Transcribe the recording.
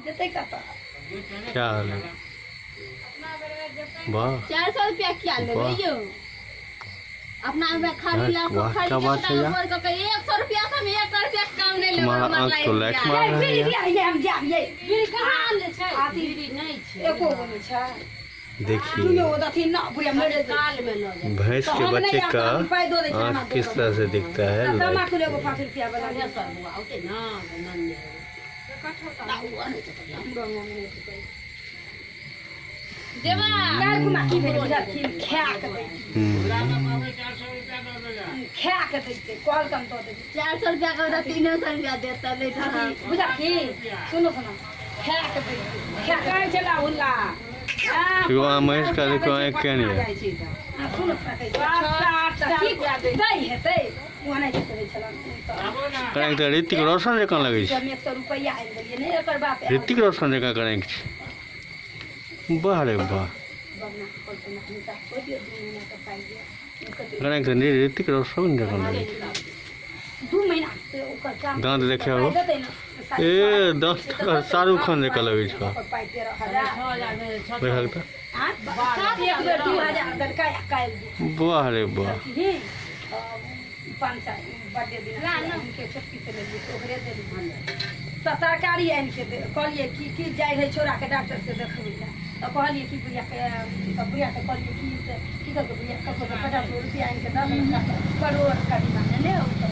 जेतै कतऽ? क्या हाल है? वाह, 400 रुपया किया लेबै यौ? अपना में खाली ला वाह, खाली क्या बात है यार। 100 रुपया से हम 1 रुपया कम नहीं लेबै। तुम्हारा आँख तो लाइट मार रहा है यार। ये हम जाब ये बीड़ी कहाँ ले छै? बीड़ी नहीं छै, एको गो नहि छै। देखिए दुइयो दथिन ना बुढ़िया मरि जेतै। काल में लऽ जाए। भैंस तो के हम बच्चे नहीं का आता, हम पाई दो दै छै, आँख हमरा किस दो। तरह से दिखता है लाइट। तमाकू एगो 5 रुपया वाला सर बुआ औते ना नन्ने। देवा काल्हि खुना की भेलै बुझलखिन? खाए के दै, खाए के दैते कहलक हम दऽ देबै। 400 रुपया के 300 रुपया देता नहीं था। बुझलखिन? सुनो सुनो, खाए के दैते, खाए के। कहै छला हुल्ला। देखो वहाँ महेश का देखो आँख क्या नहीं है। जाइ छी तऽ सुनो सुनो, कहै छै। 7 8 तऽ सए की रुपया दै। दै हेतै ओ नहि दै छलन तऽ कनेक तऽ ऋतिक रोशन जकाँ लगै छै। हम 100 रुपैआ आनि देलियै नहि एकर बाप आयल। ऋतिक रोशन जकाँ कनेक छै। वाह रे वाह, बबना कहलकै ना, हिनका छोड़ि दियौ, 2 महीनाके पाइ दिअ। कनेक तऽ ऋतिक रोशन जकाँ लगै छै। 2 महीना से ओकर काम दाँत देखियौ। पाइ देतै ने, ए 10 टका शाहरुख खान जकाँ लगै छौ। ओकर पाइ 13,000। 6 हजार भेल, छओ। देखल तऽ आँय? एक बेर 2,000 देलकै आ काल्हि दू। वाह रे वाह। ही 500 बर्थडे दिन हुनके छोटकी से लेलियै तऽ ओकरे देलियै। तऽ तरकारी आनि के कहलियै कि की जाइ रहै छौड़ाके डॉक्टर से देखबै लए, तऽ कहलियै कि बुढ़ियाके, तऽ बुढ़ियाके कहलियै कि से की कहलकै बुढ़िया, कहलकै 50 रुपया आनि के दऽ देलक, परोड़ कदीमा नेने औतौ।